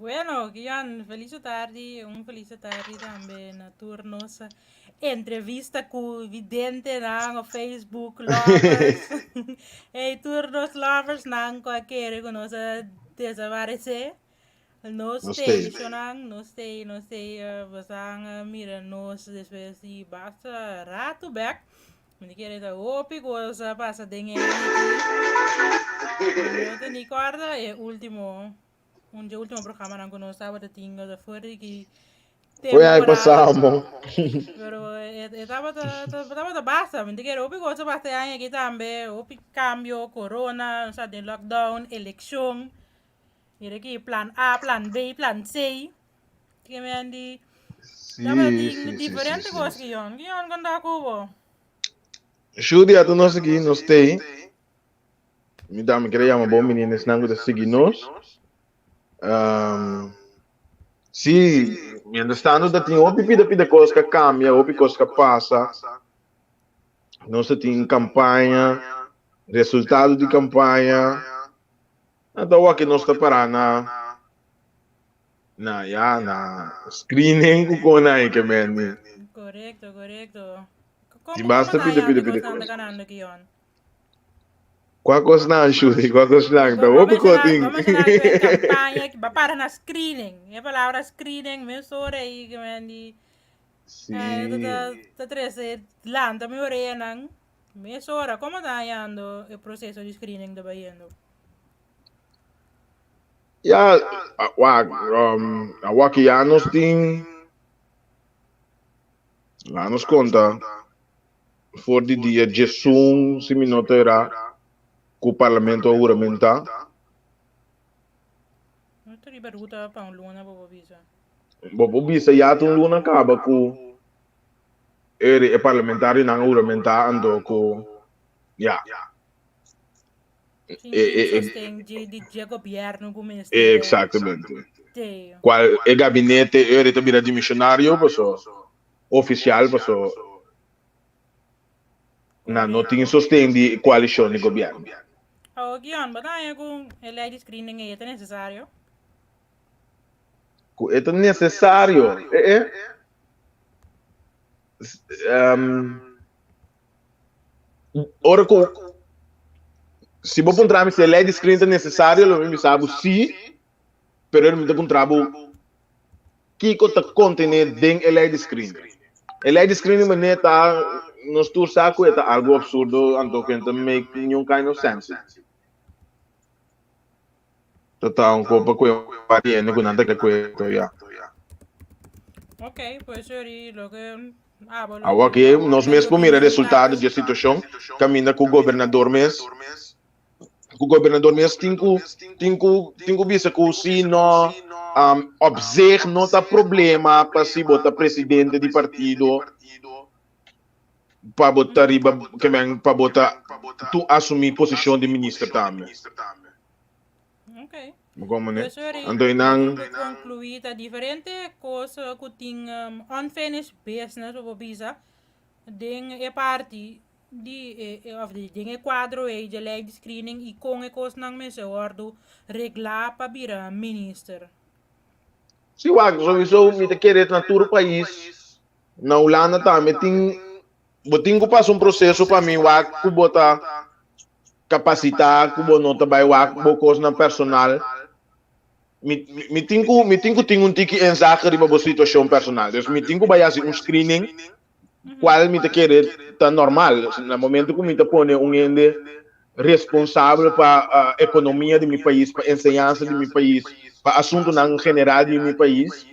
Bueno, Guion, felis tardi, un felis tardi tambe na tur nos entrevista ku videntenan o Facebook lovers. Hey, tur nos lovers nan ku a kere ku nos a desaparesé. Nos Nos tei, tei. shonan, nos tei, nos tei, bosan a mira nos despues di basta ratu bek. Mi kere ta hopi kos a pasa den e aña aki. Mi no ta ni kòrda e último, un dje último programanan ku nos tabata tin ota for di ki Foi aña temporada. pasado, mo. Pero e tabata, tabata basta. Mi ta kere hopi kos a pasa e aña aki tambe. Hopi kambio, corona, nos a den lockdown, elekshon. Mira aki plan A, plan B, plan C. Ke men di tabata Sí, tin sí, sí, sí, diferente sí. kos, Guion. Guion, kon ta ku bo? Shudy, ata nos aki, nos tei. Mi tambe kere yama bon bini esnan ku ta sigui nos. Um, sí, mientras tanto ta tin hopi pida pida kos ka kambia, hopi kos ka pasa. Nos ta tin kampaña, resultado di kampaña. Anto awor nos ta pará na na ya na screening ku kona ei ke men ni. Korekto, korekto. Tin Komo basta komo pida ta pida yanda pida kos nan ta kos. ganando Kion? Kua kos nan Shudy, kua kos nan? Ta Bo hopi kos menshoná, tin. bo menshoná ku e kampaña ba para na screening. E palabra screening mesora ei ke men di Sí. ta ta ta trese lanta mi oreanan. Mesora, komo ta hañando e proseso di screening ta bayendo? Ya, wak, awor ki ya nos tin, laga nos konta for di dia djesun, si mi no ta erá, ku parlamento a huramentá. No ta riba ruta pa un luna bo por bisa. Bo por bisa ya ta un luna kaba ku e parlamentarionan a huramentá anto ku ya. Sin tin sosten di dje gobierno ku mester. Exactamente. Cual e gabinete eri ta bira dimisionario paso oficial paso nan no tin sosten di coalicion di gobierno. Awor Gion, bo ta haña ku e ley di screening ei ta necesario? Ku e ta necesario? E e. Ora ku si bo puntra mi si e lei di screen ta nesesario, lo mi bisa bo si, pero mi ta puntra bo kiko ta kontené den e lei di screen. E lei di screen manera ta nos tur sa ku e ta algu absurdo anto ku e no ta make niun kind of sense. Ta ta un kopa ku e wak hende ku nan ta kere ku e to ya. Ok, pues sorry, loke abo lo Awor aki nos mes por mira resultado di e situashon kaminda ku gobernador mes ku gobernador mes tin ku tin ku tin ku bisa ku si no op zich no ta problema pa si bo ta presidente di partido pa bo ta riba ke men pa bo ta tu asumi posishon di minister tambe. Ok. Como ne? Pues sorry, Anto y nan por concluir ta diferente cos cu tin unfinished business bo bisa den e parti di e of di den e cuadro ey dje ley di screening y con e cosnan mester wordo regla pa bira minister. Si wak, sowieso mi ta kere na tur pais, na Hulanda tambe tin, bo tin cu pasa un proceso pa mi wak cu bo ta kapasitá ku bo no ta bai wak bo kosnan personal. Mi mi tin ku mi tin ku tin un tiki ensage riba bo situashon personal. Dus mi tin ku bai hasi un screening kual mi ta kere ta normal. Na momento ku mi ta pone un hende responsabel pa ekonomia di mi pais, pa enseñansa di mi pais, pa asuntunan general di mi pais,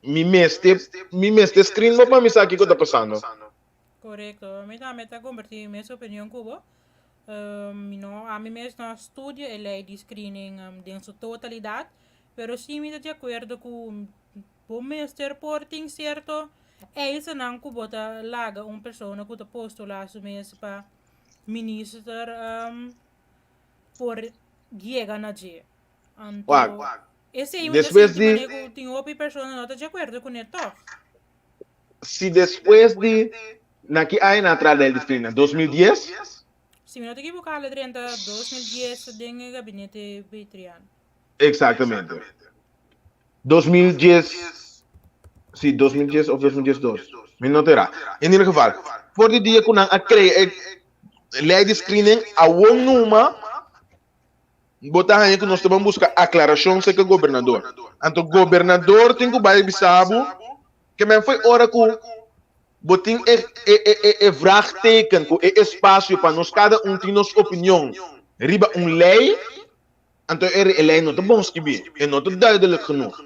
mi mester mi mester screen bo pa mi sa kiko ta pasando. Korekto. Mi tambe ta kompartí mi mes opinion ku bo. Mi no, ami mes no a studia e lei di screening den su totalidat, pero sí mi ta di akuerdo ku bo mester por tin sierto eisennan ku bo ta laga un persona ku ta postulá su mes pa minister por yega na dje. Anto, esei mi ta Despues sinti di manera ku tin hopi persona no ta di akuerdo kuné tòg. Si despues di, na ki aña nan a traha ley di disciplina? 2010? Si mi no ta ekiboká la drenta 2010 den e gabinete Betrian. Exactamente. 2010, sí, 2010 of 2012, mi no ta era. In ieder geval, for di dia ku nan a krea e lei di screening, awor numa bo ta haña ku nos ta ban buska aklarashon serka gobernador. Anto gobernador tin ku bai bisa bo ke men foi ora ku bo tin e e e e vraagteken ku e espasio pa nos kada un tin nos opinion riba un lei. Anto eri e lei no ta bon skibí, e no ta duidelijk genoeg.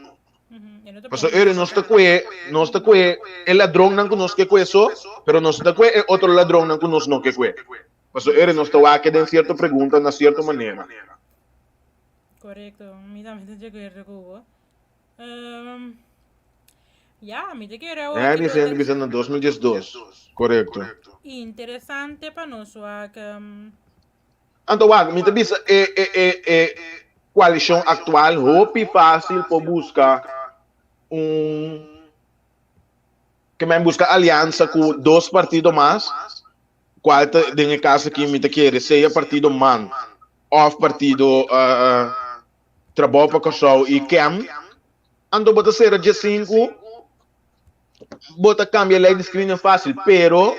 Pasobra eri nos ta kue, nos ta kue e ladronnan ku nos ke kue so, pero nos no ta kue e otro ladronnan ku nos no ke kue. Pasobra eri nos ta wak den sierto pregunta na sierto manera. Korekto, mi tambe ta di akuerdo ku bo. Ya, mi ta kere awor Henry Sende bisa na 2012, korekto. Interesante pa nos wak. Anto wak, mi ta bisa e e e e koalishon aktual hopi fásil por buska un ke men buska aliansa ku dos partido mas, kual ta den e kaso aki mi ta kere sea partido man òf partido Trabou pa Kòrsou i kem. Anto bo ta sera diesinku bo ta kambia lei di screening fásil, pero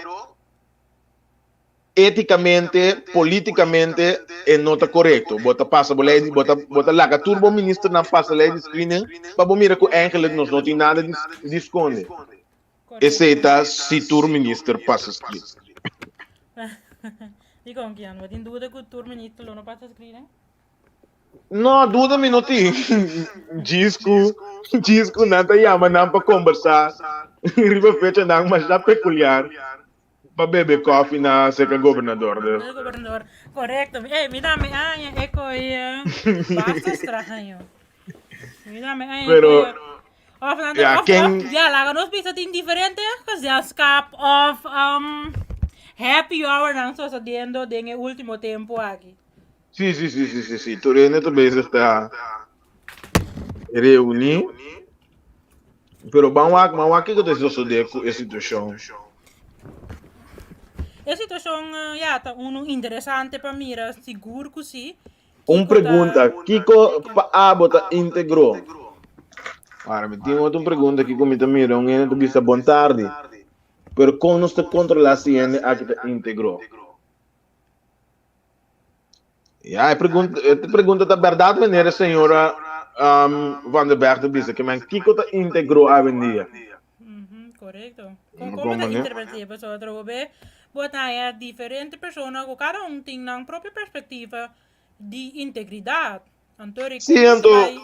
Eticamente, politicamente e no ta corecto. Bo ta pasa bo ley di, bo ta, bo ta laga tur bo ministernan pasa ley di screening pa bo mira cu eigenlijk nos no tin nada di, di sconde. Esey ta si tur minister pasa screening. Dikon Kian? Bo tin duda cu tur minister lo no pasa screening? No, duda mi no tin. Djis ku, djis ku nan ta yama nan pa kombersá riba fechanan masha pekuliar pa bebe kòfi na serka gobernador. De gobernador, korekto. Ey, mi tambe aña e koi basta straño. Mi tambe aña e Pero, koi. Of nan ya, of, ken of, ya, laga nos bisa tin diferente gezelschap of um, happy hour nan sucediendo den e último tempo aki. Sí, sí, sí, sí, sí, sí. Tur hende ta bezig ta reuní. Pero ban wak, ban wak kiko ta sosodé ku e situashon. E situashon eh, ya ta unu interesante pa mira, sigur ku sí. Un Kiko ta pregunta, kiko pa abo ta íntegro? Ahora, mi tin otro pregunta aki ku mi ta mira, un hende ta bisa bon tardi. Pero kon nos ta kontrolá si hende aki ta íntegro? Ja, e pregunta, e pregunta ta berdad meneer e señora um, Van der Berg ta bisa ke men kiko ta integro awendia. Mhm, correcto. Con como ta interpreté pasobra atrobe bo ta haya diferente persona ku cada un tin nan propio perspectiva di integridad. Anto ri Sí, kon anto bai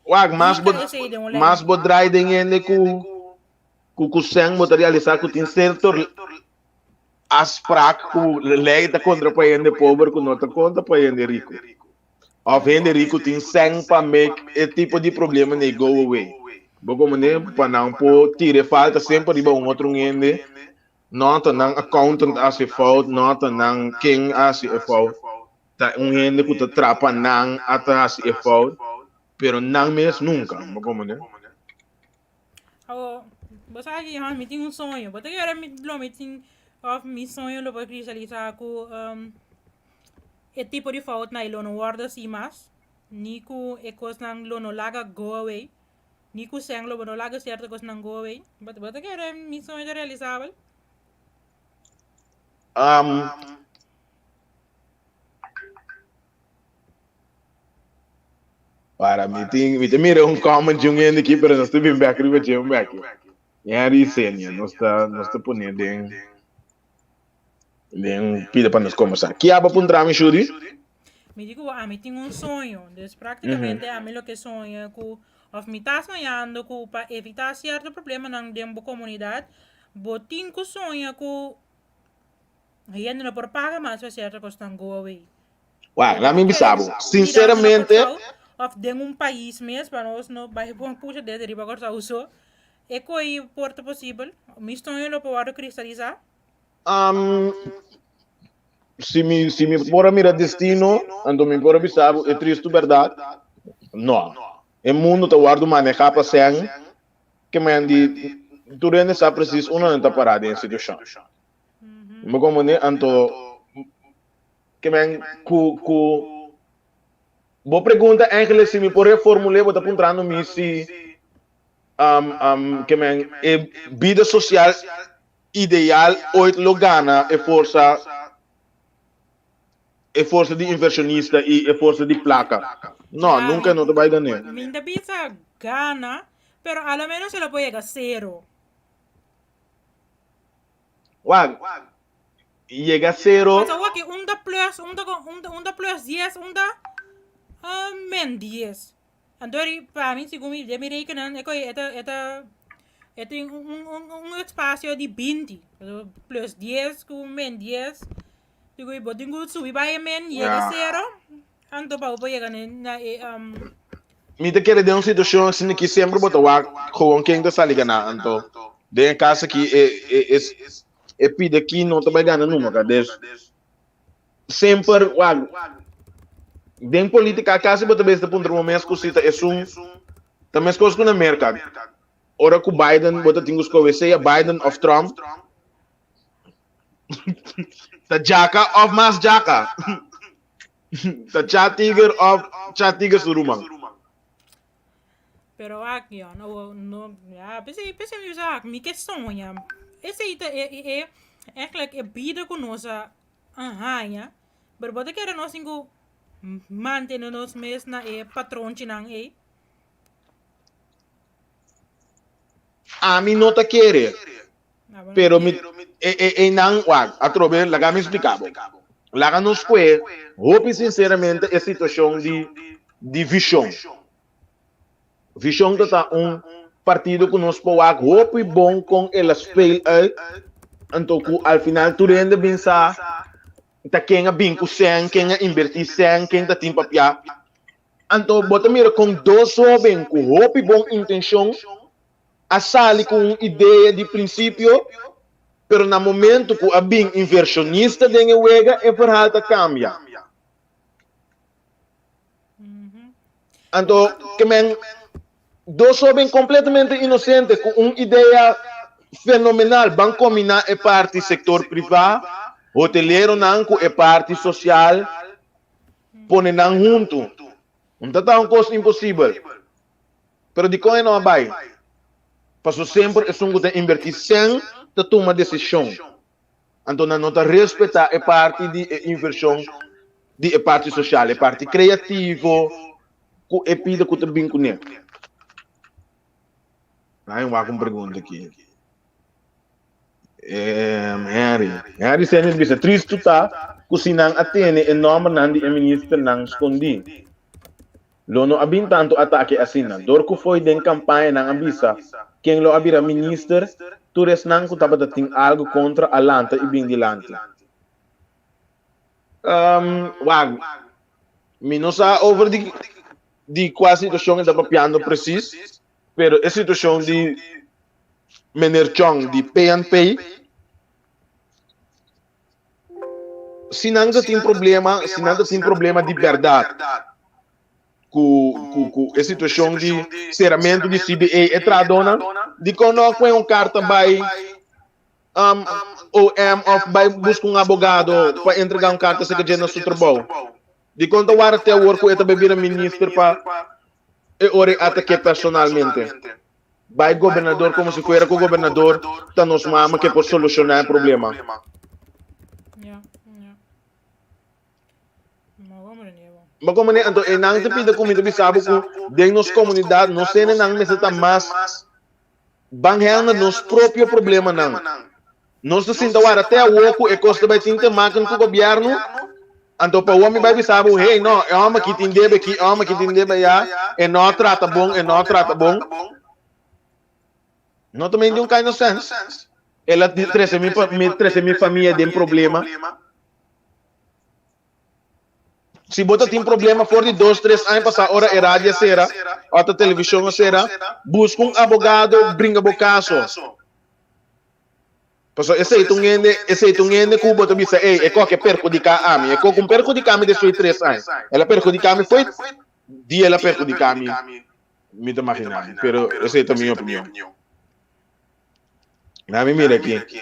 wak mas bo hinka esei den un lei. mas bo draai den hende ku ku ku sen bo ta realisa ku tin cierto Afspraak ku lei ta kontra pa hende pober ku no ta konta pa hende riku. Òf hende riku tin sèn pa make e tipo di problema nei go away. Bo komprendé? Pa nan por tira e falta semper riba un otro hende, no ta nan accountant a hasi e fout, no ta nan ken a hasi e fout, ta un hende ku ta trapa nan a ta hasi e fout, pero nan mes nunka. Bo komprendé? Awo, bo sa ki mi tin un soño. Bo ta kere mi lo mi tin of mi soño lo por kristalisá ku um, e tipo di foutnan lo no wòrdu hasi mas, ni ku e kosnan lo no laga go away, ni ku sèn lo bo no laga sierto kosnan go away. Bo bo ta kere mi soño ta realisabel? Um, Para mi tin, mi ta mira un comment di un hende aki, pero nos ta bin bek riba dje un bek. Henry Senia, nos ta, nos ta pone den, den pida pa nos conversa. Ki aba puntra mi, Shuri? Mi di ku ami tin un soño. Dus práktikamente ami loke soña ku, of mi ta soñando ku pa evitá sierto problemanan den bo komunidat, bo tin ku soña ku hende no por paga mas pa sierto kosnan go away. Wak, laat mi bisa bo, sinceramente. Of den un pais mes, pa nos no bai bon pusha desde riba Kòrsou so, e koi por ta posibel? Mi soño lo por wòrdu kristalisá? Um, si mi, si mi por a mira destino, anto mi por a bisa bo e tristu bèrdat, no. E mundu ta wòrdu manehá pa sèn ke men di tur hende sa presis unda nan ta pará den e situashon. Bo komprendé? Anto Ke men ku ku Bo pregunta eigenlijk si mi por reformul'é bo ta puntrando mi si ke men e bida sosial ideal ooit lo gana e forsa e forsa di inversionista i e forsa di plaka. No, Ja, nunka e no ta bai gan'é. mi ta bisa gana, pero a lo menos e lo por yega sero. Wak, yega sero. Pasobra awor aki un ta plus, un ta un ta un ta plus dies, un ta min dies. Anto eri pa mi segun mi den mi rekenan e koe e ta e ta e tin un un un espacio di binti. Plus dies ku min dies. Digo bo tin ku subi bai e min yega Ja. sero anto pa bo por yega na na e Mi ta kere den un situashon asina ki semper bo ta wak gewoon ken ta sali gana. Anto den e kas aki e e e e pida ki no ta bai gana nunca. Des semper wak den politica casi bo ta bes ta puntra bo mes ku si ta esun ta meskos ku na Merka. Ora ku Biden bo ta tin ku skohe sea Biden of Trump. Ta djaka of mas djaka. Ta Cha Tiger of Cha Tiger su ruman. Pero aki yo no no ya p'esei p'esei mi bisa mi ke soña esei ta e e eigenlijk e bida ku nos a haña pero bo ta kere nos tin ku mantene nos mes na e patronchinan ei. Ami no ta kere Pero mi e e einan wak atrobe laga mi splika bo. Laga nos kue hopi sinseramente e situashon di di vishon. Vishon ta ta un partido ku nos por wak hopi bon kon el a speel uit anto ku al final tur hende bin sa ta ken a bin ku sèn, ken a inbertí sèn, ken ta tin papia. Anto bo ta mira kon dos hoben ku hopi bon intenshon a sali ku un idea di prinsipio, pero na momento ku a bin invershonista den e wega e verhaal ta kambia. Anto ke men dos hoben kompletamente inosente ku un idea fenomenal ban kombiná e parti sektor privá, hoteleronan ku e parti sosial, pone nan huntu. No ta ta un kos imposibel. Pero dikon e no a bai? Paso semper esun ku ta inbertí sèn ta tuma desishon. Anto nan no ta respetá e parti di e invershon di e parti sosial, e parti kreativo ku e pida ku ta bin kuné. Ai wak un pregunta aki. Henry. Henry Senior bisa, Tristu ta ku si nan a tene e nòmbernan di e ministernan skondí. Lo no a bin tantu atake asina. Dor ku fo'i den kampaña nan a bisa ken lo a bira minister, tur esnan ku tabata tin algu kontra a lanta i bin dilanti. Wak, mi no sa over di di kua situashon e ta papiando presis, pero e situashon di Meneer Chong di PNP, si nan ta tin problema, si nan ta tin problema di berdad ku ku ku e situashon di seramentu di CBA e trahadónan, dikon no a kue un karta bai um, OM òf bai buska un abogado pa entregá un karta si ke dje na su trabou? Dikon ta wara te awor ku e ta bai bira minister pa e ora e atak'é personalmente? Bai gobernador como si fuera cu gobernador ta nos mama ke por soluciona e problema. Ja, ja. Maar waarom er niet? Maar como ne, anto e nan te pida cu mi te bisa bo cu den nos comunidad nos hendenan mester ta mas ban hende nos propio problemanan. Nos ta sinta wara te awo ku e kos ta bai tin te maken ku gobièrnu, anto pa awor mi bai bisa bo, hey no, e hòmber aki tin debe aki, e hòmber aki tin debe aya, e no a trata bon, e no a trata bon. No ta make un kind of sense. El a trese mi, mi trese mi famia den problema. Si bo ta tin problema for di dos, tres aña pasá ora e radio a sera òf ta televishon a sera, buska un abogado bringa bo kaso. Pasobra esei ta un hende, esei ta un hende ku bo ta bisa, ey, e koke perhudiká ami, e koke un perhudiká mi despues di tres aña. El a perhudiká mi fo'i dia el a perhudiká mi, mi ta maginá mi, pero esei ta mi opinion. Laat mi mira aki.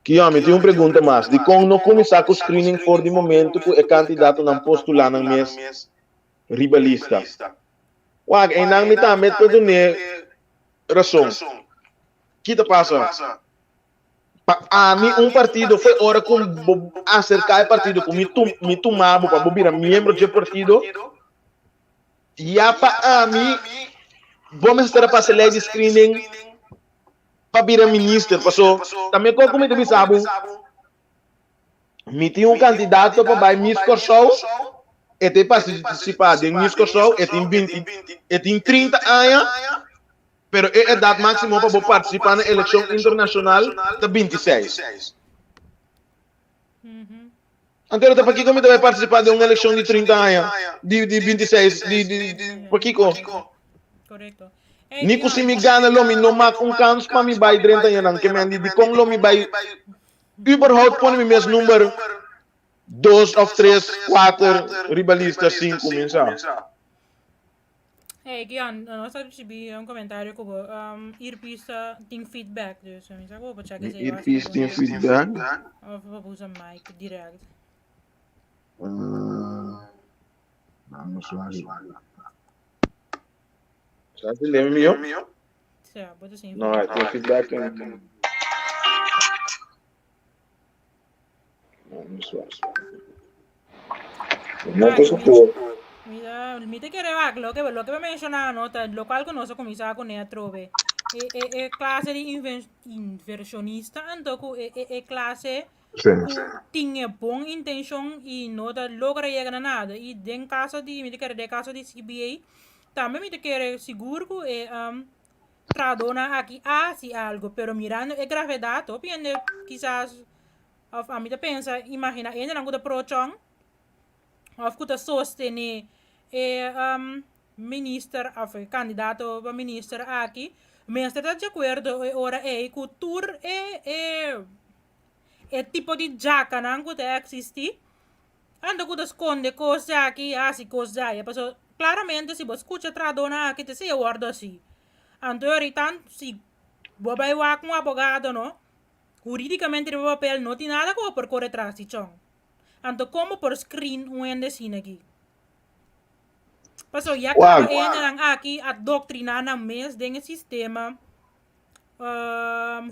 Kion, mi tin un pregunta mas. Dikon no kuminsá ku screening for di momento ku e kandidatonan postulá nan mes? Riba lista. Wak, einan mi tambe ta dun'é rason. Ki ta pasa? Pa ami un partido fo'i ora ku bo aserká e partido ku mi mi tuma bo pa bo bira miembro dje partido, ya pa ami bo mester a pasa e lei di screening pa bira minister. Paso tambe kon ku mi ta bisa bo, Mi tin un kandidato pa bai Miss Kòrsou, e ta partisipá den Miss Kòrsou, e tin binti, e tin 30 aña, pero e edat máksimo pa bo partisipá na elekshon internashonal ta 26. Anto ta pakiko mi ta bai partisipá den un elekshon di 30 aña, di di 26, di di pakiko? Korekto. Ni ku si mi gana lo mi no mak un kans pa mi bai drenta añanan, ke men di dikon lo mi bai Überhaupt pone mi mes number dos of tres, kuater riba lista sin kuminsá. Hey, Kian, nos a ricibi un comentario cu bo um, earpiece ta tin feedback, dus mi sa cu bo por check Mi esey earpiece tin feedback. Of bo por usa mic direct. Uh, vamos a ver. Sa si lemi mio? Sea, bo ta sin No, tin feedback. En... Vamos a ver. No te supo. Mira, mi te quiere wak, lo que lo que me menciona no ta lo cual que nos a comenzar con e trove. E e e clase di inversionista anto ku e e e clase Sí. ku tin e bon intención y no ta logra llega na nada. Y den caso di mi te quiere den caso di CBA Tambe mi ta kere sigur ku e trahadónan aki a hasi algu, pero mirando e gravedat hopi hende kisas òf ami ta pensa imaginá e hendenan ku ta pro Chong òf ku ta sostené e minister òf e kandidato pa minister aki mester ta di akuerdo e ora ei ku tur e e e tipo di djakanan ku ta eksistí. Anda ku ta skonde kos djaki i hasi kos djaya, pasobra klaramente si bo skucha trahadónan aki ta siña wòrdu hasi. Anto ahorita si bo bai wak un abogado no, hurídikamente riba papel no tin nada ku bo por kore tras di chòn. Anto kon bo por screen un hende asina aki? Pasobra ya kaba e hendenan aki a doktriná nan mes den e sistema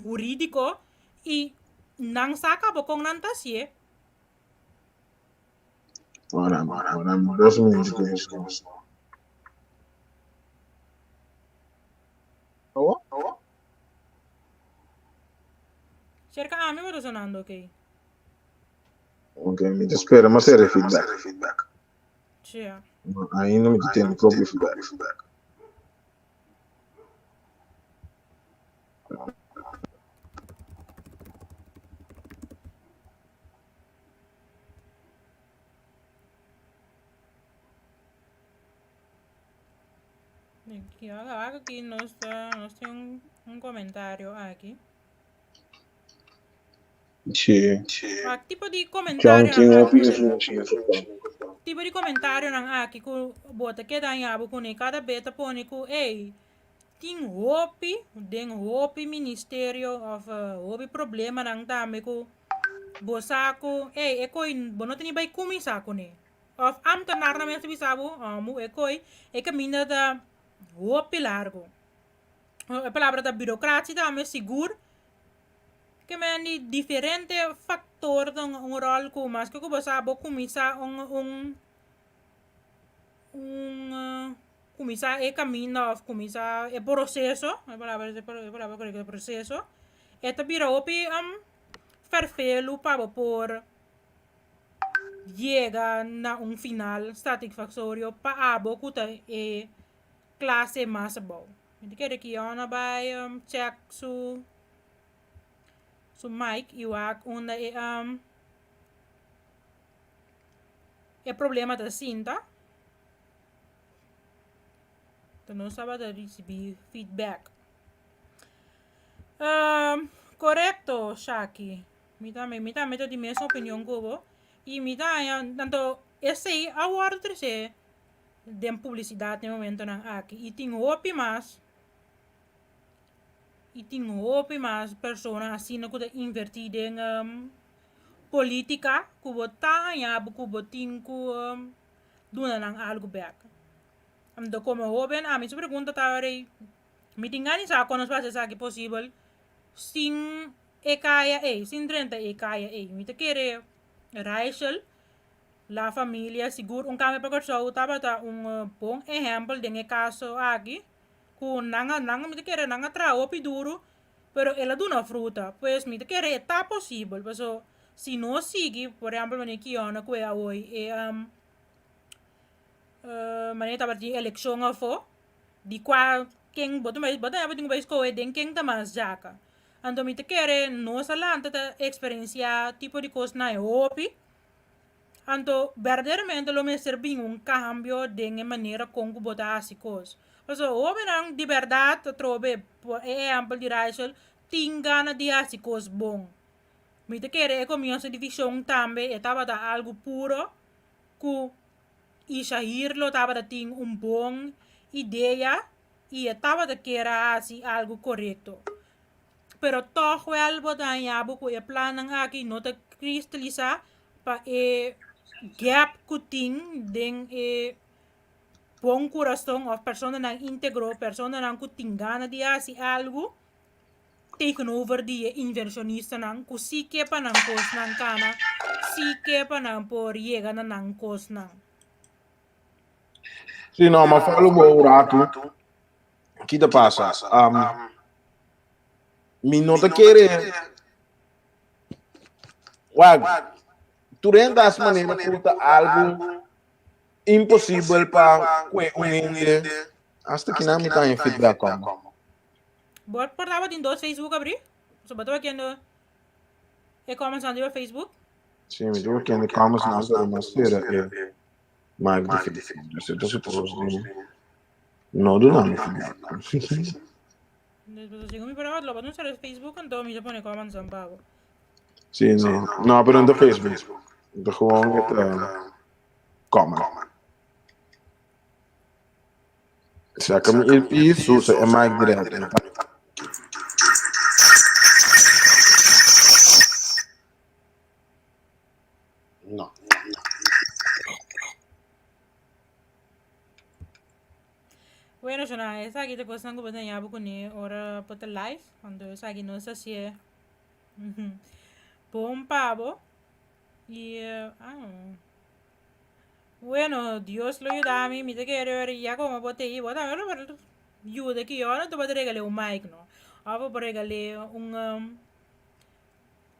hurídiko i nan sa kaba kon nan ta hasié. Ora, ora, dos minutos. Oh? Cerca a mí me sonando, ok. Ok, mi te espera mas ser feedback. Sí. Ainda mi te tiene propio feedback. Aki nos ta nos tin un, un comentario aki. Sí. Wak tipo di John comentario tin nan hopi aki. influencia pa. Tipo di comentario nan aki ku bo ta keda haña bo kuné kada be ta pone ku ey Tin hopi, den hopi ministerio of hopi problemanan tambe ku bo sa ku ey e koi bo no ta ni bai kuminsá kuné. Of ámtenarnan mes ta bisa bo amo e koi e kaminda ta hopi largu. E palabra ta burokrasia tambe sigur ke men di diferente faktor ta hunga un ròl ku maske ku bo sa bo kuminsá un un un kuminsá e kaminda òf kuminsá e proseso, e palabra e palabra korekto e proseso, e ta bira hopi fèrfelu pa bo por yega na un final satisfaktorio pa abo ku ta e klase mas abou. Mi ta kere Kion a bai chèk su su mic i wak unda e E problema ta sinta. Ta nos tabata ricibi feedback. Um, correcto, Shaki. Mi tambe, mi tambe ta di mes opinion ku bo. I mi ta haña, tanto esei a wòrdu tresé den publisidat den momentonan aki. I tin hopi mas, i tin hopi mas persona asina ku ta invertí den um, Politica cu bo ta haña bo cu bo tin cu duna nan algu bek. Anto komo hoben ami su pregunta ta ora ei, mi tin gana di sa kon nos por hasi esaki posibel sin e kaya ei, sin drenta e kaya ei. Mi ta kere Raichel, la familia sigur un kambio pa Kòrsou tabata un bon ehèmpel den e kaso aki ku nan a nan mi ta kere nan a traha hopi duru pero el a duna fruta. Pues mi ta kere e ta posibel paso si nos sigui por ehèmpel manera Kiona ku e awoy e manera tabatin elekshon afó di kua ken bo ta bo ta bo tin ku bai skohe den ken ta mas djaka. Anto mi ta kere nos a lanta ta eksperensiá tipo di kosnan e hopi. Anto berdaderamente lo mester bin un kambio den e manera kon ku bo ta hasi kos. Pasobra hóbennan di bèrdat atrobe por e ehèmpel di Rachel tin gana di hasi kos bon. Mi ta kere e komienso di vishon tambe e tabata algu puro ku Ishahir lo tabata tin un bon idea i e tabata kier a hasi algu korekto. Pero tòg wèl bo ta haña bo ku e plannan aki no ta kristalisá pa e gap ku tin den e bon kurason òf personanan íntegro, personanan ku tin gana di hasi algu tegenover di e invershonistanan ku si ke pa nan kosnan kana, si ke pa nan por yega na nan kosnan. Sí, no, ma falo bo un ratu. Ki ta pasa? Um, mi no ta kere... Wak, tur hende ta hasi manera ku ta algu imposibel pa kue un hende. Hasta kinan mi ta haña feedback komo. Bo por tabatin dos Facebook abrí? So bo ta wakiendo e comments nan riba Facebook? Sí, mi ta wakiendo e comments nan, pero mi a sera e mic di Facebook. Dus e ta suppose di no duna mi feedback. Dus segun mi por lo bo no sera Facebook anto mi ta pone comments nan pa bo. Sí, no. No, pero no ta Facebook. Ta gewoon e ta comment. Saka mi earpiece, usa e mic direct. No. Bueno, Shona, esaki ta kosnan ku bo ta ña bo kuné ora bo ta live, anto esaki nos ta hasié bon pa bo. I, ah, bueno, Dios lo yuda mi, mi ta kere ora ya komo bo ta ei, bo tambe lo por yuda ki ora anto bo ta regal'é un mic, no? Òf bo por regal'é un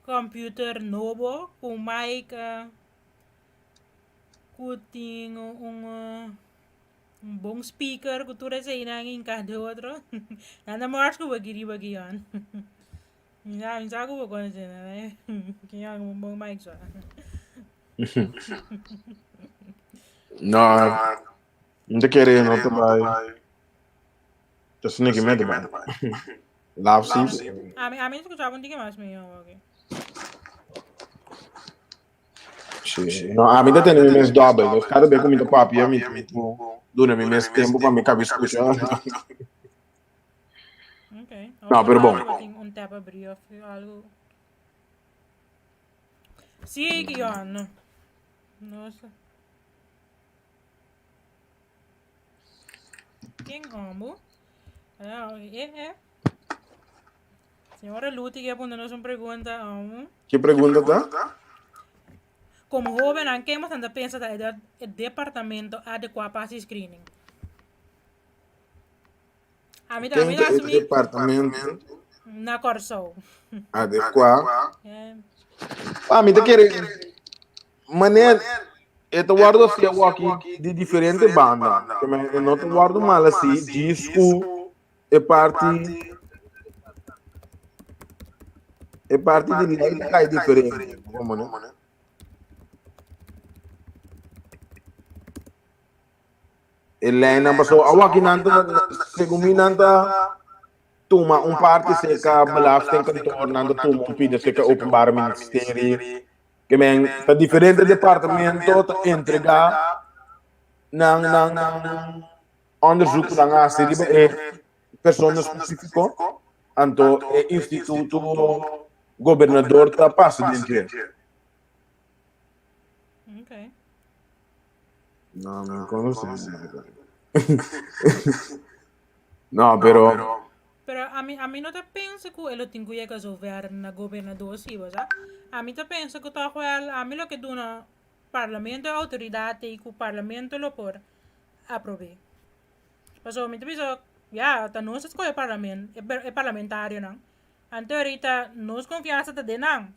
Computer nobo ku mic ku tin un un bon speaker ku tur eseinan hinká den otro. Nan ta mors ku bo kiri bo kion. Mi sa mi sa ku bo konosé nan eh. Kion un bon mic so. No, mi ta kere no ta bai. Ta sneaky me ta bai. Laf si. Ami ami skuchaba un tiki mas mihó oke. Sí. No, ami ta tene mi mes dobbel. Dus kada bes ku mi ta papia, mi tin ku duna mi mes tempu pa mi kabi skucha. Okay. No, pero bon. Tin un tap abrí of algo. Sí, Kion. No sé. Ken ombo? Ah, eh, eh. Señora Luti ke punta nos un pregunta. Um. Ke pregunta ta? Como joven, ken bastante pensa ta e departamento adekuá pa hasi screening? A mi Ken mi ta e asumí departamento na Kòrsou. adekuá? Eh, Pa mi ta kere Mané e ta wòrdu hasié awòki di diferente banda. Ke men e no ta wòrdu mal hasi djis ku e parti e parti di lei ta kai diferente. Komo ne? E leinan pasobra awòki nan ta segun mi nan ta tuma un parti serka belastingkantoor, nan ta tuma un pida serka openbaar ministerie. Ke men ta diferente departamento ta entrega nan nan nan onderzoek ku nan hasi riba e persona spesifiko, anto e instituto gobernador ta pasa den dje. Okay. No, mi no conoce. No, pero... Pero ami, ami no ta pensa ku e lo tin ku yega zover na gobernador si, bo sa. Ami ta pensa ku tòg wèl ami lo ke duna parlamento e outoridat ei ku parlamento lo por aprob'é. Pasobra mi ta bisa, ya, ta nos a skohe parlament, e parlamentarionan. Anto ahorita nos konfiansa ta den nan.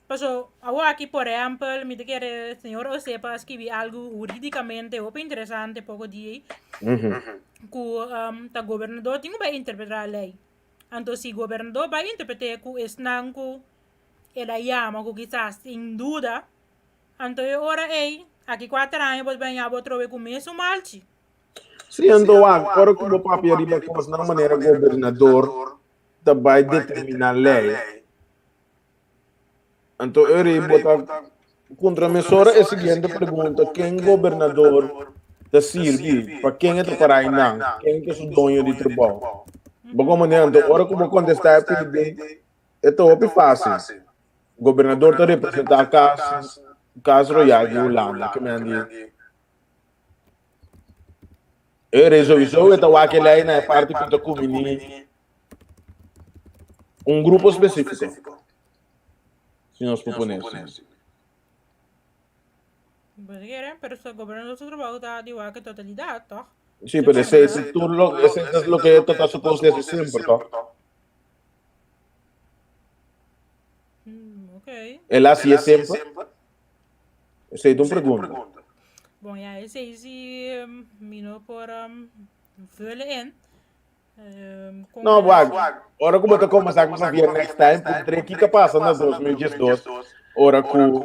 Paso awor aki por ehempel mi ta kere señor Osepa a skibi algu huridicamente hopi interesante poko dia ei ku ta gobernador tin ku bai interpreta lei. Anto si gobernador bai interprete ku esnan ku el a yama ku kisas tin duda, anto e ora ei aki kuater aña bo ta bai ña bo trobe ku mesun malchi. Sí, anto wak, ora ku bo papia riba kosnan manera gobernador ta bai determiná lei. Anto eri bo ta puntra mesora e siguiente pregunta, ken gobernador ta sirbi? Pa ken e ta para einan? Ken ta su doño di trabou? Bo komprende? Anto ora ku bo kontestá e pidi, e ta hopi fásil. Gobernador ta representá kas kas royal di Hulanda, ke men di Eri souiso e ta wak e lei na e parti ku ta kumini un grupo spesífiko, si nos por pone asina. Bo ta kere, pero su gobernador su trabou ta di wak e totalidat, toch? Sí, pero esei si tur lo, esei ta loke ta ta supos di hasi semper, toch? Mm, ok. El a hasié semper? Esei ta un pregunta. Bon, ja, esei si mi no por vullen in. No, wak, ora ku bo ta komensá ku Xavier next time, puntr'é kiko a pasa na 2012 ora ku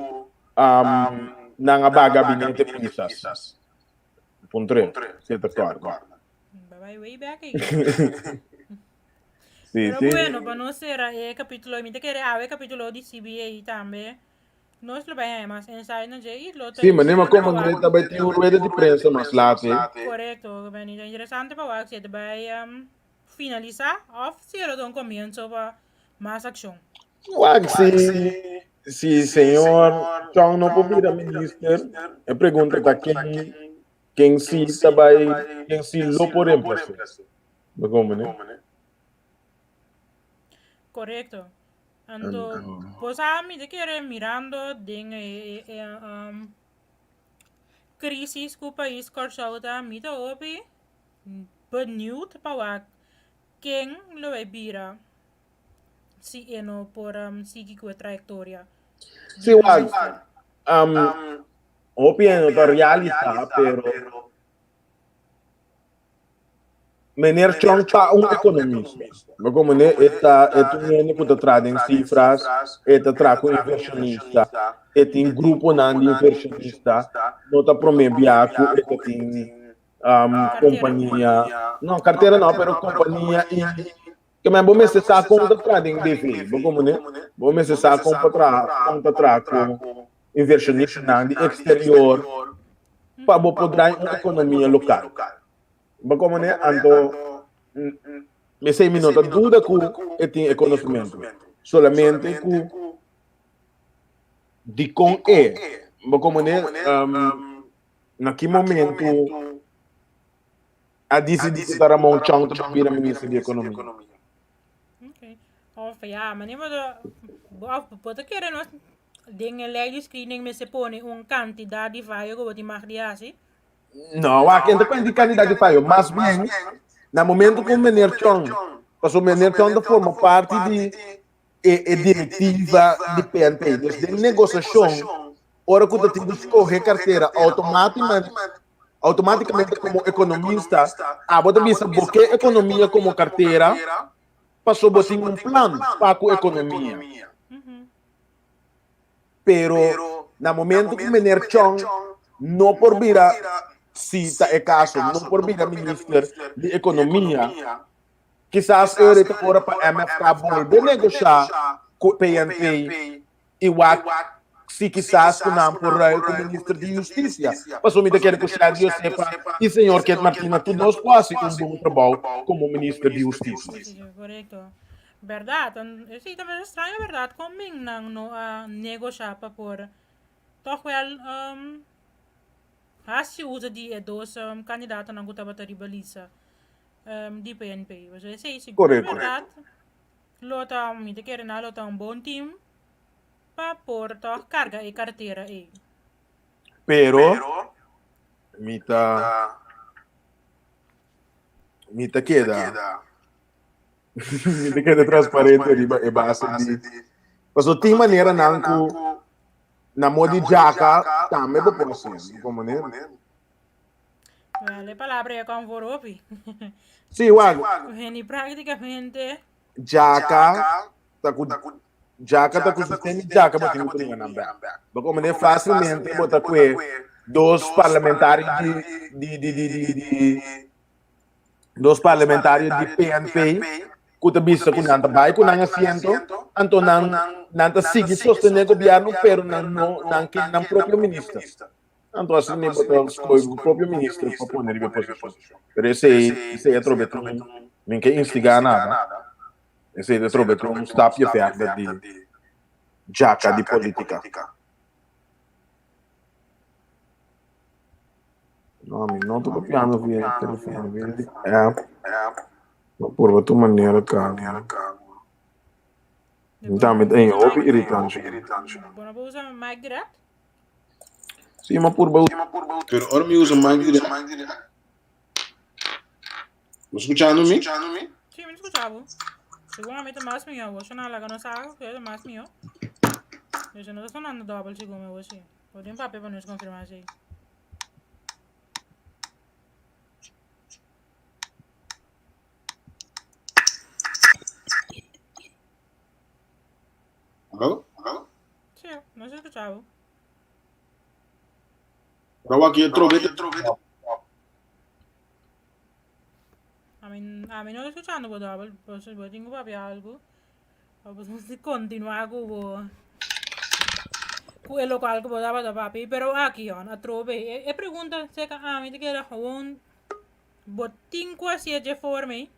um, nan a baga gabinete Pisas. Puntr'é, si e ta kòrda. Bai way back ahí. Sí, Pero sí. bueno, pa no sera e capítulo, mi te kere awe capítulo di CBA tambe. Nos lo bai haña mas ensayo na dje i lo ta Sí, manera interesante pa como wak. ta bai tin un rueda di prensa mas laat, eh. Korekto, Benny. Ta interesante pa wak si e ta bai finalisá òf si e lo ta un komienso pa mas akshon. Wak si si señor Chong no por bira minister, e pregunta ta ken ken si ta bai ken si lo por reemplaz'é. Bo komprende? Korekto. Anto, bo sa mi ta kere mirando den e e um, crisis ku pais Kòrsou ta, mi ta hopi benieuwd pa wak ken lo e bira si e no por um, sigui ku e trayektoria Sí, wak, um, hopi e no ta realisa, pero Meneer Chong ta un ekonomista. Bo komo e ta e ta un hende ku ta traha den sifras, e ta traha ku invershonista, e tin gruponan di invershonista, no ta promé bia ku e ta tin kompania, no kartera no, pero kompania i ke men bo mester sa kon ta traha den DV, bo komo bo mester sa kon pa traha, kon ta traha ku invershonistanan di eksterior pa bo por draai un ekonomia lokal. Bo komo ne? Anto mesei mi no ta duda ku e tin e konosementu, solamente ku dikon e, bo komo ne, na ki momentu a disidí ku ta Ramon Chong ta bira minister di ekonomia. Okay. Of ja, maar neem de, of bo ta kere nos den e lei di screening mester pone un kantidat di fayo ku bo tin mag di hasi? No, wak, enta cuenta di cantidad di fayo. Mas bien, na momento cu meneer Chong, paso meneer Chong ta forma parti di e, e directiva di PNP. Dus den negociacion, ora cu ta tin cu scoge cartera, automaticamente, automaticamente como economista, abo ta bisa bo ke economia como cartera, paso bo tin un plan pa cu economia. Pero na momento ku meneer Chong no por bira, si ta e kaso, no por bira minister di ekonomia, kisas e ta ora pa MFK bolbe negoshá ku PNP i wak si kisas ku nan por ruil ku minister di hustisia. Pasobra mi ta kere ku Shady Josefa i señor Kent Martina tur dos por hasi un bon trabou komo minister di hustisia. Korekto. Berdad, esei ta bes extraño berdad con min nan no a negosha pa por toch wel um. hasi uso di e dos kandidatonan ku tabata riba lista di PNP. Pasobra esei sigur bèrdat lo ta, mi ta kere nan lo ta un bon team pa por tòg karga e kartera ei. Pero mi ta mi ta keda mi ta keda transparente riba e base di pasobra tin maneranan ku na modo di djaka tambe bo por hasi bo manera. Wel, e palabra e kon voor hopi. Sí, wak. Hende prácticamente. Djaka ta ku djaka ta ku sistema di djaka bo tin ku bringa nan bek. Bo kon manera fácilmente bo ta kue dos parlamentario di di di di di di dos parlamentario di PNP ku ta bisa ku nan ta bai ku nan asiento, anto nan nan ta sigui sostené gobièrnu pero nan no nan ke nan propio minister. Anto asina mi bo ta skohe bo propio minister pa pone riba e posishon. Pero esei esei atrobe ta un mi ke instigá nada. Esei ta atrobe ta un stapje verder di djaka di politika. No, mi no ta papiando via telefon, via di app. Ma purba tur manera ka. Mi tambe ta en hopi irritante. Bo no por usa mic direct? Sí, ma purba. Pero ora mi usa mic direct. Bo skuchando mi? Sí, mi ta skucha bo. Segun ami ta mas mihó. Bo shona laga nos sa ku ta mas mihó. Esei no ta sonando dòbel segun mi bo sí. Bo tin papia pa nos konfirmá esei. Aló? Sí, nos ta skucha bo. Pero aki e trobe ta. Ami, ami no ta skuchando bo dòbel, bo bo tin ku papia algu. Pa bo kontinuá ku bo ku e lokual ku bo tabata papia. Pero aki yon atrobe e e pregunta seka ami ta keda gewoon bo tin ku hasié dje forma ei?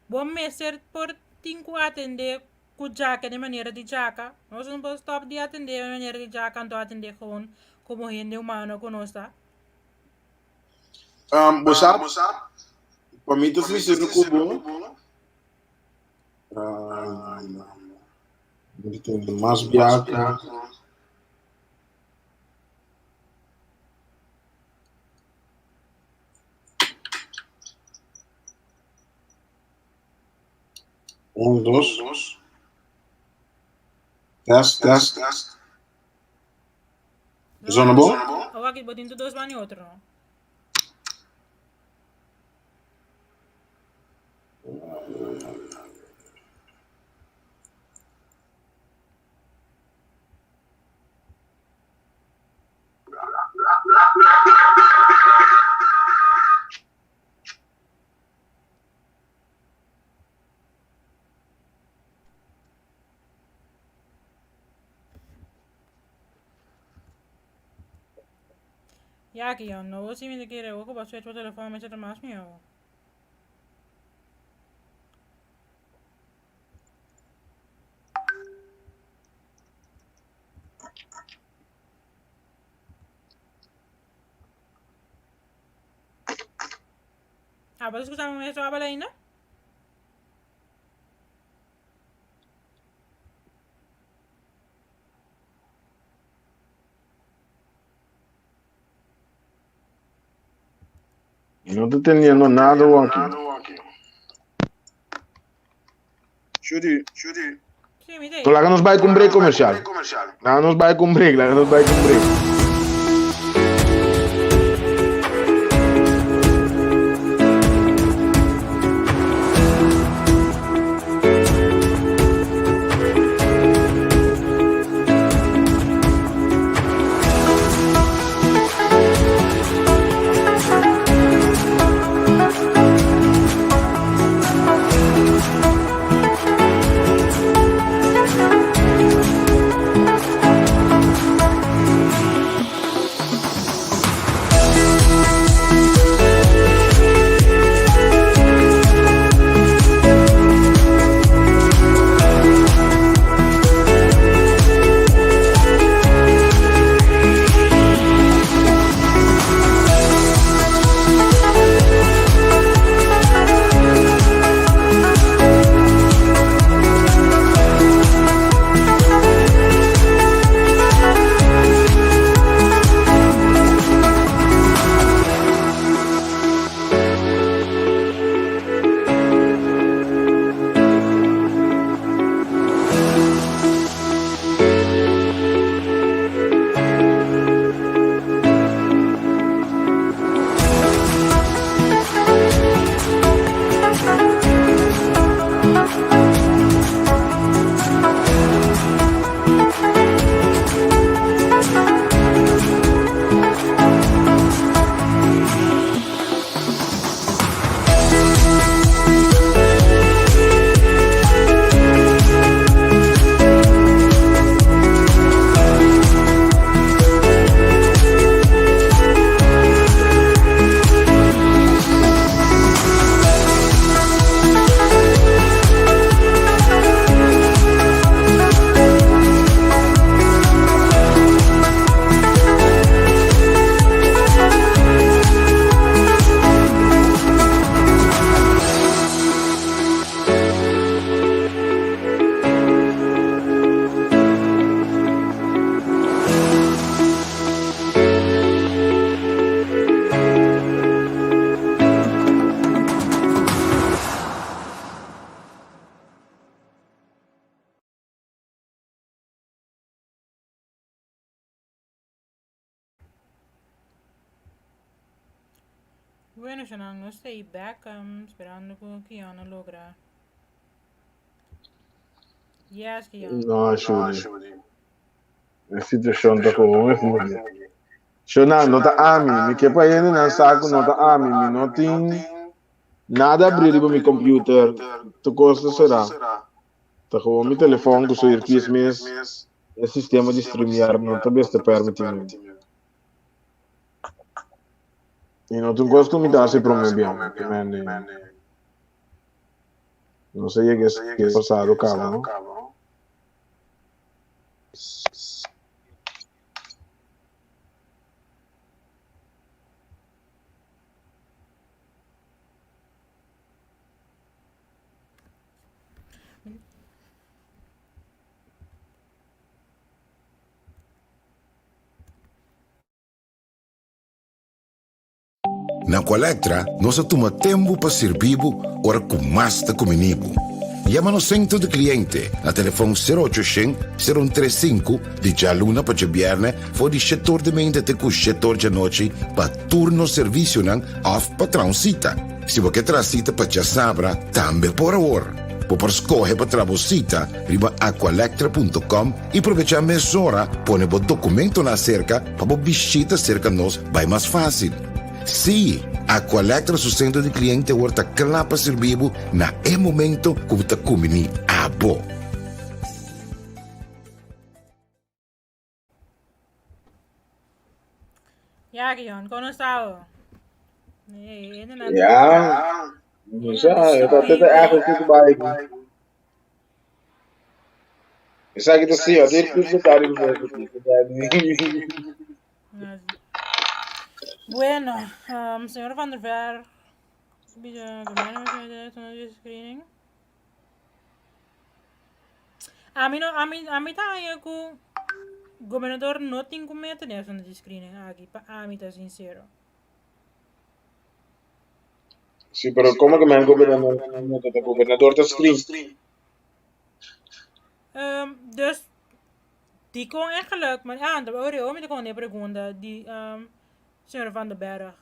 Bo mester por tin ku atendé ku djaka den manera di djaka. Nos no por stòp di atendé den manera di djaka anto atendé gewoon komo hende humano ku nos ta. Um, bo sa, pa mi ta sincero ku bo, um, mi ta tende mas biaha. Un, dos. Test, test. Zona bon? Awor aki bo tin tur dos banda y otro no. Ya ki yo no si mi te kere oco pa switch pa telefon mi ta mas mihó. Ah, bo ta escucha mi mes habla ainda? No ta entendiendo nada aki. Shuri. Sí, mi te. Laga nos bai ku un break comercial. Laga nos bai ku un break, laga nos bai ku un break. Bueno, Shanan, nos ta ei bek, sperando ku Kion a logra. Yes, Kion. No, Shuri. E situashon ta komo mes muhé. Shonan, no ta ami. Mi ke pa hendenan sa ku no ta ami. Mi no tin nada abrí riba mi computer. Tur kos ta será. Ta gewoon mi telefòn ku su earpiece mes. E sistema di StreamYard no ta bes ta permití mi. I no ta un kos ku mi ta hasi promé biaha. Nos a yega e pasado kaba, no? Na Colectra nos a tuma tempu pa sirbi bo ora ku mas ta kumini bo. Yama nos sentro di kliente na telefon sero ocho shen, sero un tres sinku di djaluna pa djabièrnè for di shetor di meinta te ku shetor djanochi pa tur nos servisionan òf pa traha un sita. Si bo ke traha sita pa djasabra tambe por awor. Bo por skohe pa traha bo sita riba aqualectra punto com i probechá mesora pone bo dokumentonan aserka pa bo bishita serka nos bai mas fásil. Sí, Aqualectra su sentro di kliente awor ta kla pa sirbi bo na e momento ku bo ta kumbiní abo. Ya, Gion, kon nos ta awo? Ya, no sa, e ta tete echo ku bai. Esaki ta sí, a ter curso cari Bueno, señor Van der Ver, screening. Ami no, ami, ami ta haña ku gobernador no tin ku mete den asuntu di screening aki, pa ami ta sincero. Sí, pero como que men gobernador no ta gobernador ta screen? Dus, dikon eigenlijk, maar ah, anto ora mi ta kon e pregunta di señor Van der Berg.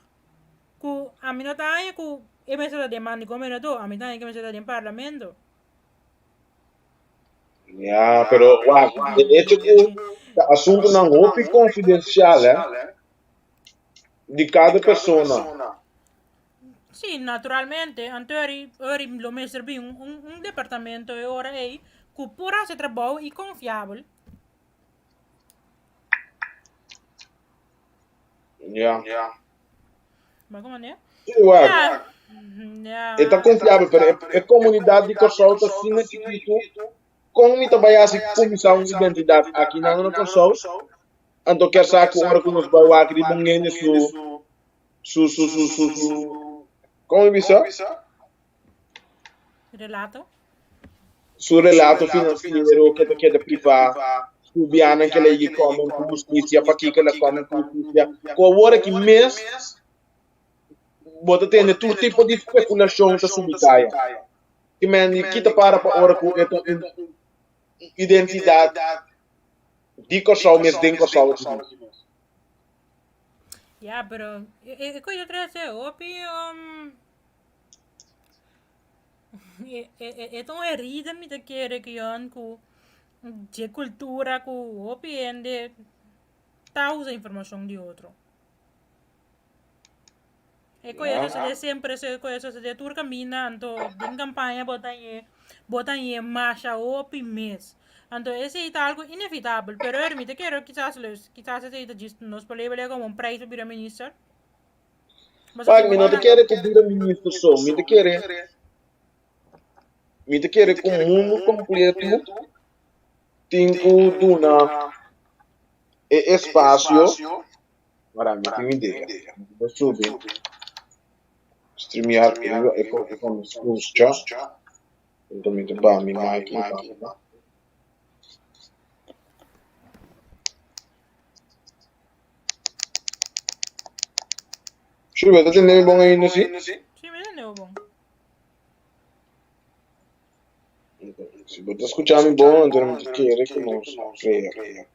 Ku ami no ta haña ku e mester ta den man di gobernador, ami ta haña ku e mester ta den parlamento. Ya, pero wak, de hecho ku ta asuntunan hopi konfidensial, eh, di kada persona. Sí, naturalmente, anto eri, eri lo mester bin un, un departamento e ora ei ku por hasi trabou i konfiabel. Ya. Maar como ne? Sí, wak. Ja. Ja. E ta konfiabel, pero e, e komunidat di Kòrsou ta asina chikitu. Kon mi ta bai hasi kuminsá un identidat aki nan na Kòrsou? Anto kier sa ku ora ku nos bai wak riba un hende su su su su su su kon mi bisa? Relato. Su relato finansiero ke ta keda privá, su bianan ke la yegi komen ku hustisia, pakiko la komen ku hustisia. Ku awor aki mes bo ta tende tur tipo di spekulashon ta subi kaya. Ki men di kita para pa ora ku e ta un identidat di Kòrsou mes den Kòrsou aki mes. Ya, pero e koe ta trese hopi E ta un herida mi ta kere kion ku dje kultura ku hopi hende ta usa informashon di otro. E koe a sosode semper, e koe a sosode tur kaminda, anto den kampaña bo ta hañ'é, bo ta hañ'é masha hopi mes. Anto esei ta algu inevitabel, pero mi ta kere kisas kisas esei ta djis nos por label'é komo un prijs pa bira minister. Wak, mi no ta kere ku bira minister so, mi ta kere, mi ta kere ku mundu kompleto tin ku duna e espasio, wara mi tin idea, mi ta subi StreamYard riba e skucha, enton mi ta baha mi mic i banda. Shubi, bo ta tende mi bon ainda, si? Sí, mi tende bo bon. Si bo ta skucha mi bon, anto mi ta kere ku nos krea.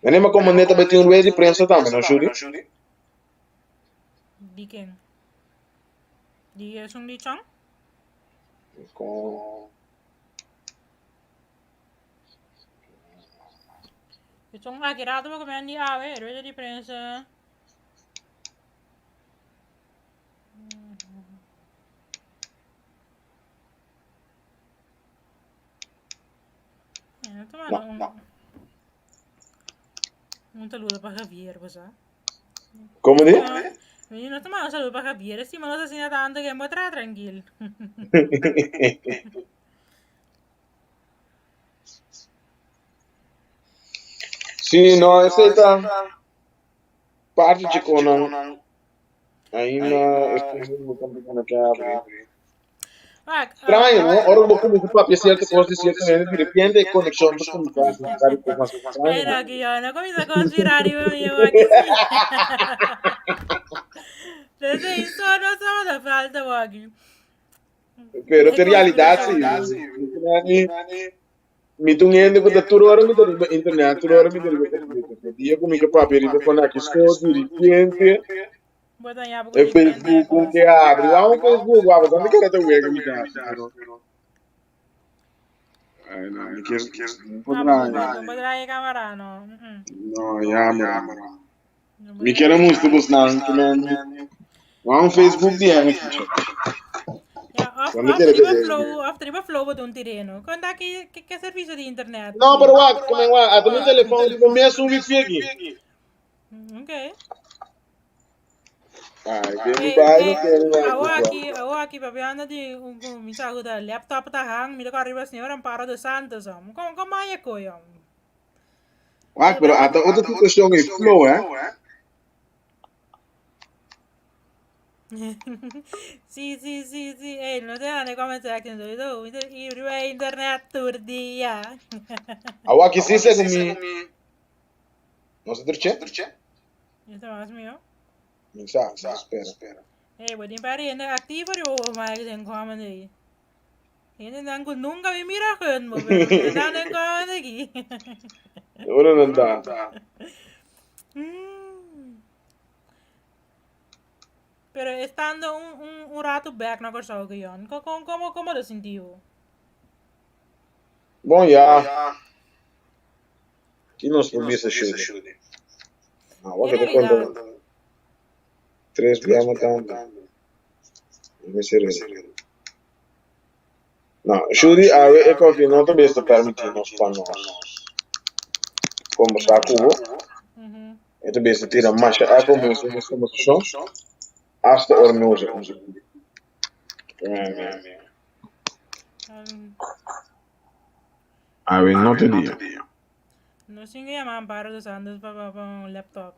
Mene ma komo neta bai tin un rueda di prensa tambe, no Shubi? Di ken? Di esun di Chong? Kon. E Chong aki rato bo komen di awe, rueda di prensa. No. Un saludo pa Javier, bo sa. Como di? Mi no toma un saludo pa Javier, estima nos asina tanto que bo tra tranquil. Sí, no, esei ta parti chikonan. Ainda Straño, no? Ora bo kuminsá papia sierto kos di sierto hende, di repente e konekshon ta kuminsá a hasi kos mas straño. Pero aki yo no kuminsá konspirá riba mi, yo aki sí. Desde iso no tabata falta bo aki. Pero te realidat sí. Mi ta un hende ku ta tur ora mi ta riba internet, tur ora mi ta riba computer. E dia ku mi ke papia riba kon aki so, di ripiente e Facebook un ke abri. Wou un Facebook wou, pasobra mi kere ta wega mi ta hasi, pero Ay no, mi kier no por draai. No por draai e camera, no. No, jammer. Mi kier a mustra bosnan ku men wou un Facebook di hende kichi. Ja, of, Cuando of quiere riba que flow, of riba flow bot un terreno. Konta ki ki ki servicio di internet. No, pero wak, como wak, ata mi telefon riba mes un wifi aki. Okay. Ay, den mi Hey, bai hey, no quiere wak. awo aki, awo aki papiando di un ku mi sa ku ta laptop ta hang, mi ta kore riba señor Amparo dos Santos om. Kon kon maya koy om. Wak, pero ata otro situacion e flow, eh. Sí, sí, sí, sí. Ey, no te dan comment section, sowieso. Y riba internet tur dia. Awa ki si segun mi. No se terche? Eso mas mío. Mi sa, mi espera. Ey, bo tin pari hende activo riba bo mic den comment ahí. Hende nan ku nunca mi mira hun, bo, pero mira nan den comment aquí. Ora nan ta. Pero estando un, un, un rato back na Kòrsou, Guion, kon, kon, komo, komo lo sinti bo? Bon, ya. Ki nos por bisa, Shudi? Ah, wak En te konta realidad, tres bia matando. Mi sereno. No, Shudi, awe e koki no ta bes ta permití nos pa nos kombersá ku bo. E ta bes ta tira masha echo mes den nos kombersashon, asta ora mi usa un Awe no ta dia. No sin que llama Amparo dos Santos pa pa pa un laptop.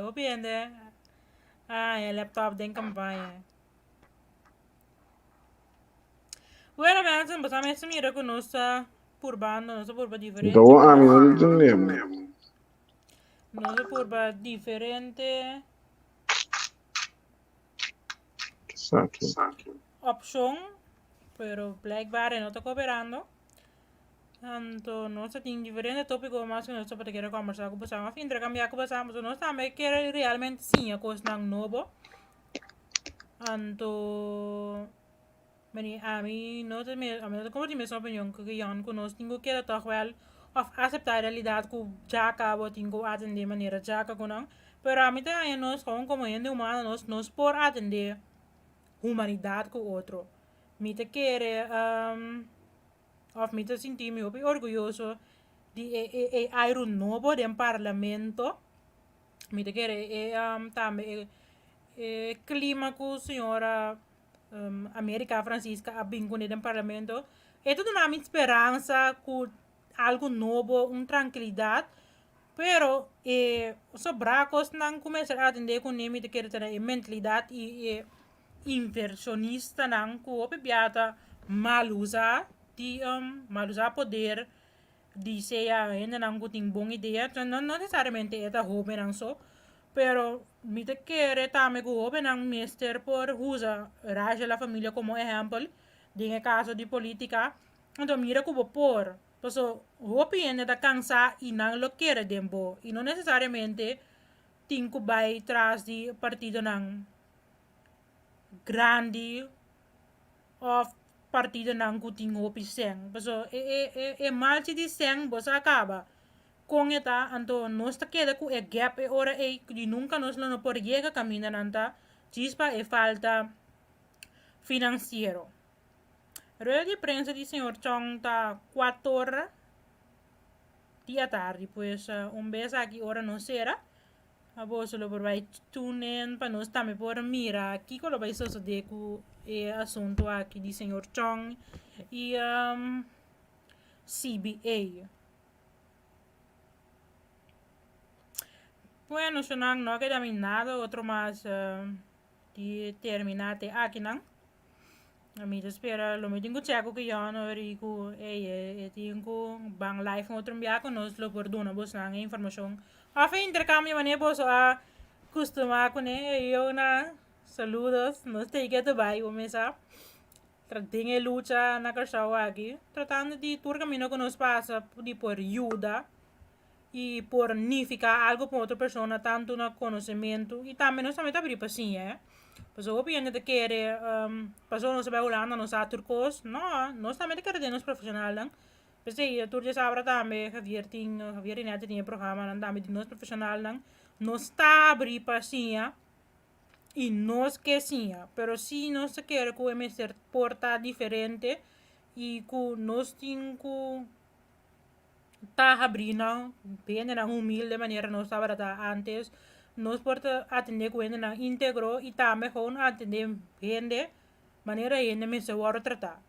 Hopi hende ah, e laptop den campaña. Bueno, mensen, boso a mester mira ku nos ta purbando, nos ta purba diferente Então, a mim kos. não entendemos. Nos ta purba diferente Esaki. opshon, pero blijkbaar e no ta kooperando. Anto nos ta tin diferente tópiko mas ku nos ta por kere kòmbersá ku boso òf interkambiá ku boso, pasobra nos tambe kere realmente siña kosnan nobo. Anto meni ami no ta mi ami no ta kompartí mes opinion ku Gion ku nos tin ku keda tòg wèl òf aseptá e realidat ku djaka bo tin ku atendé manera djaka ku nan pero ami ta haña nos komo komo hende humano nos nos por atendé humanidat ku otro mi ta kere òf mi ta sinti mi hopi orguyoso di e e e airu nobo den parlamento. Mi ta kere e tambe e e klima ku señora America Francisca a bin kuné den parlamento e ta duna mi speransa ku algu nobo un trankilidat pero e sobrá kosnan ku mester atendé kuné mi ta kere ta e mentalidat i e invershonistanan ku hopi bia ta mal usa di mal usa poder di sea hendenan ku tin bon idea, no nesesariamente e ta hobennan so, pero mi ta kere tambe ku hobennan mester por usa Raja La Familia komo ehèmpel den e kaso di politika, anto mira ku bo por, paso hopi hende ta kansa i nan lo kere den bo i no nesesariamente tin ku bai tras di partidonan. grandi òf partidonan ku tin hopi sèn. Pasobra e e e e malchi di sèn bo sa kaba kon e ta, anto nos ta keda ku e gap e ora ei di nunka nos lo no por yega kaminda nan ta djis pa e falta finansiero. Rueda di prensa di señor Chong ta kuator di atardi, pues un bes aki ora nos sera Boso lo por bai tune in pa nos tambe por mira kiko lo bai sosode ku e asunto aki di señor Chong i CBA. Bueno, shonnan, no a keda mi nada otro mas di termina te akinan. Mi ta spera lo mi tin ku chek ku Kion i ku ey e tin ku ban live un otro bia ku nos lo por duna bosnan e informashon òf e interkambio manera boso a kustumá kuné. Ey yo na saludos nos ta ke ta bai bo mesa den e lucha na Kòrsou aki tratando di tur kaminda ku nos pasa di por yuda i por nifiká algu pa otro persona tantu na konosementu i tambe nos tambe ta abrí pa siña eh. Pasobra hopi hende ta kere pasobra nos a bai Hulanda nos sa tur kos, no, nos tambe ta kere den nos profeshonalnan. P'esei tur djasabra tambe Javier tin, Javier i Nete tin e programanan tambe di nos profeshonalnan. Nos ta abrí pa siña i nos ke siña, pero si nos ta kere ku e mester por ta diferente i ku nos tin ku ta habrí nan hendenan humilde manera nos tabata ta antes. Nos por ta atendé ku hendenan íntegro i tambe gewoon atendé hende manera hende mester wòrdu tratá.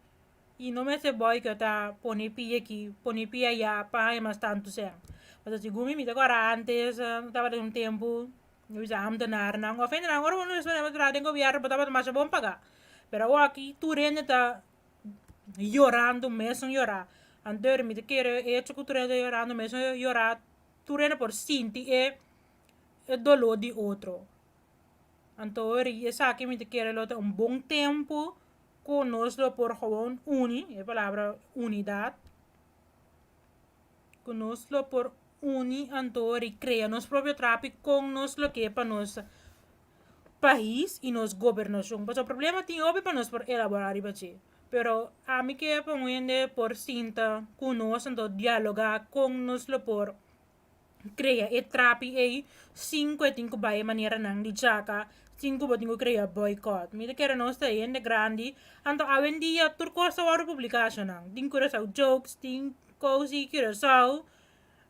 I no mester bòikotá pone pia aki, pone pia ayá pa haña mas tantu sèn. Pasobra segun mi, mi ta kòrda antes tabata un tempu mi bisa ámtenarnan òf hendenan ora bo no traha den gobièrnu bo tabata masha bon pagá. Pero awor aki tur hende ta yorando mesun yorá. Anto mi ta kere e hecho ku tur hende ta yorando mesun yorá, tur hende por sinti e e doló di otro. Anto esaki mi ta kere lo ta un bon tempu ku nos lo por gewoon uni, e palabra unidat, ku nos lo por uni anto krea nos propio trapi kon nos lo ke pa nos pais y nos gobernacion. Pasobra problema tin hopi pa nos por elabora riba dje. Pero ami ke pa un hende por sinta cu nos anto dialoga con nos lo por crea e trapi ey sin cu e tin cu bay e maneranan di djaka, sin cu bo tin cu crea boycott. Mi ta kere nos ta hende grandi, anto awendia tur cos ta worde publica ashonan. Tin Curaçao jokes, tin cos di Curaçao.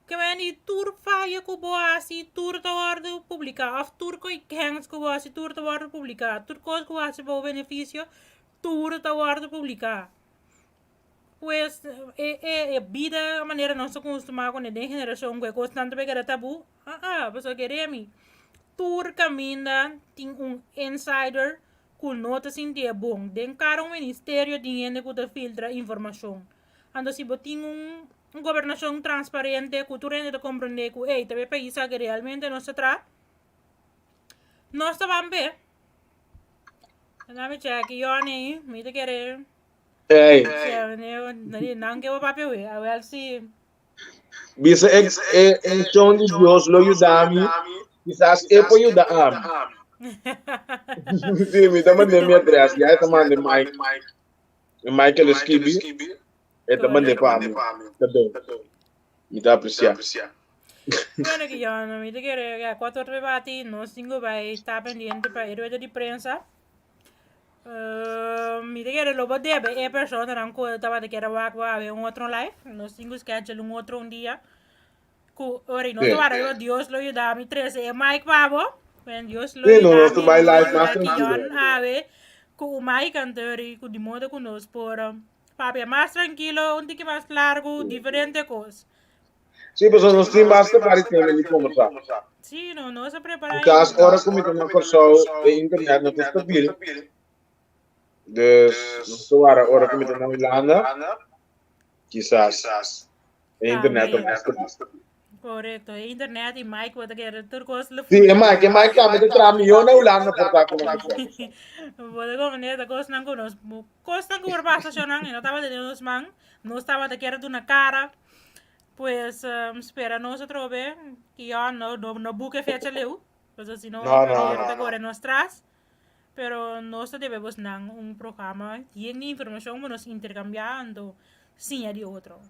Ke men di tur faya ku bo hasi tur ta wòrdu publiká òf tur koi kèns ku bo hasi tur ta wòrdu publiká tur kos ku bo hasi pa bo benefisio tur ta wòrdu publiká. Pues e e e bida manera nos ta kustumá kuné den generashon ku e kosnan ta bay keda tabú aa pasobra kere mi tur kaminda tin un insider ku no ta sinti e bon den kada un ministerio tin hende ku ta filtra informashon. Anto si bo tin un un gobernashon transparente ku tur hende ta komprendé ku ey ta e pais aki realmente nos ta traha, nos ta ban p'e. Laga mi chèk Yòni, mi ta kere Ey. Nan ke bo papia we, awèl si. Bisa e e e chon di Dios lo yuda mi, kisas e por yuda ami. Sí, mi ta mand'é mi adrès, ya e ta manda Mike. Michael a skibi, e ta mand'é pa mi. Ta bon. Mi ta apresiá. Bueno, que yo no mi te quiere ya cuatro rebati, no cinco bai está pendiente pa e rueda di prensa. Uh, mi te quiere lobo debe e persona nan ku tabata quiere wak wa un otro live, no cinco schedule un otro un dia. Ku ora no te wara yo Dios lo yuda mi trece e mic pa bo. Ben Dios lo Sí, no, yuda nos mi bai live nos mas yuda tranquilo. Kion awe ku un mic antori ku di modo ku nos por papia mas tranquilo, un tiki mas largo, diferente kos. Sí, pasobra nos tin basta par di tema di kombersá. Sí, no, nos a prepará Kisas ainda. ora ku mi ta na Kòrsou e internet no ta stabil. Dus nos ta wara ora ku mi ta na Hulanda, kisas e internet ta mas stabil. Correcto, e internet y Mike bo ta kere tur cos lo Sí, e Mike, e Mike tambe ta traha mihó na Hulanda por ta ku na Kòrsou. Bo ta komprende ta kosnan ku nos kosnan ku por pasa shonnan e no tabata den nos man, nos tabata kere duna kara, pues spera nos atrobe, kion no no buka e fecha leu, pasobra si no No, no, ta no. kore nos tras. Pero nos ta debe bosnan un programa yen di informashon pa nos interkambiá anto siña di otro.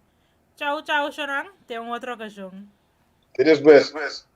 Chau chau shonnan, te un otro okashon. Te despues.